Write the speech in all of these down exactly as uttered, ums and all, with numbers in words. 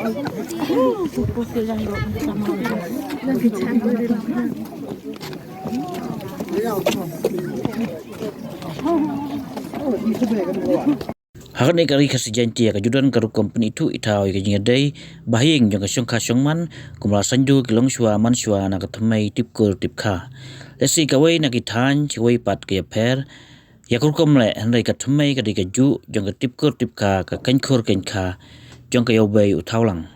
Ha kane ka Ri Khasi Jaiñtia ka ju don ka rukom pynithuh ithaw ïa ka jingïadei bahaïing jong ka shongkha shongman, kumba la saiñdur ki longshuwa manshuwa na ka thymmei tipkur tipkha. Lehse kawei na ki thaiñ, kawei pat ka ïapher ïa ka rukom leh, hynrei ka thymmei ka dei kajuh jong ka tipkur tipkha, ka kaiñkhur kaiñkha jong ka ïawbei u thawlang.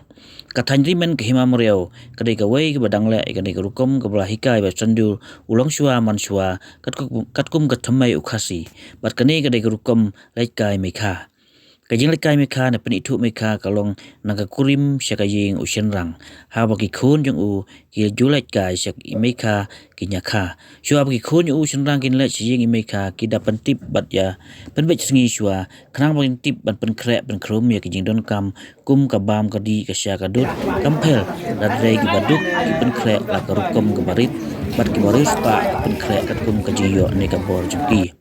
Ka thaiñ Rimen ka Hima Mriaw ka dei kawei kaba dang leh ïa kane ka rukom, kaba la hikai bad saiñdur u longshuwa manshuwa katkum, katkum ka thymmei u Khasi. Bad kane ka dei ka rukom leit kai meikha. Ka jingleit kai meikha ne pynithuh meikha ka long na ka kurim sha ka ïing u shynrang, haba ki khun jong u ki ju leit kai sha i meikha ki ñiakha. Shuwa ba ki khun jong u shynrang kin leit sha ïing i meikha, ki da pyntip bad ïa pynbeit sngi shuwa, khnang ba kin tip ban pynkhreh pynkhrum ïa ki jingdonkam kum ka bam, ka dih, ka sha, ka dud. Kam pher, lada dei kiba duk ki pynkhreh la ka rukom kaba rit, bad kiba riewspah ki pynkhreh katkum ka jingïoh ne ka bor jong ki.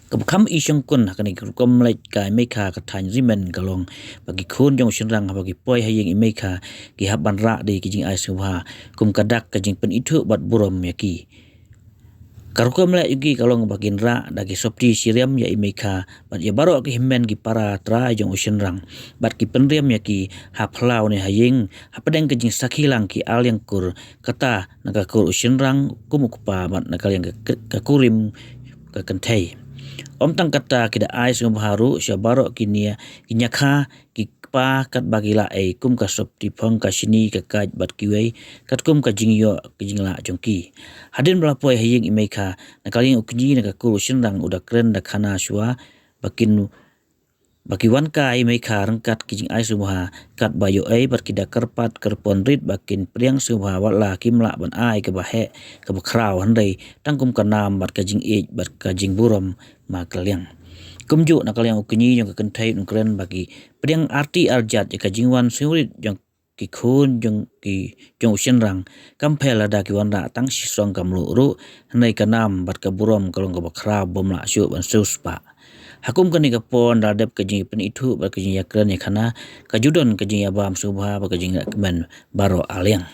Kaba kham i shongkun ha kane ka rukom leit kai meikha ka thaiñ Rimen ka long ba ki khun jong u shynrang haba ki poi ha ïing i meikha, ki hap ban rah da ki jingai sngewbha kum ka dak ka jingpynithuh bad burom ïa ki. Ka rukom leh jong ki ka long ba kin rah da ki sopti shi riam ïa i meikha bad ïa baroh ki hynmen ki para trai jong u shynrang, bad ki pynriam ïa ki ha phyllaw ne ha ïing, hapdeng ka jingsakhi lang ki aliang kur, kata na ka kur u shynrang kum u kpa bad na ka liang ka, ka kurim ka kynthei. Ym tang kata, ki da ai sngewbha ruh sha baroh ki nia, ki ñiakha, ki kpa katba ki lah ei, kum ka sopti phong, ka shini, ka kait bad kiwei, katkum ka jingïoh ka jinglah jong ki. Hadien ba la poi ha ïing i meikha, na ka liang u kñi, na ka kur u shynrang u da kren da khana shuwa ba kin, ba ki wan kai i meikha ryngkat ki jingai sngewbha katba ïoh ei, bad ki da kyrpad kyrpon rit ba kin pdiang sngewbha, wat la kim lah ban ai kaba heh kaba khraw, hynrei tang kum ka nam bad ka jingïeit bad ka jingburom ma ka liang. Kumjuh na ka liang u kñi jong ka kynthei un kren ba ki pdiang arti arjat ïa ka jingwan sngewrit jong ki khun jong ki, jong u shynrang, kam pher lada ki wanrah tang shi song ka mluh ruh, hynrei ka nam bad ka burom ka long kaba khraw bym lah shuh ban siewspah. Ha kum kane ka por, da la dep ka jingpynithuh bad ka jingïakren ïakhana, ka ju don ka jingïabam sngewbha bad ka jingïakmen baroh arliang.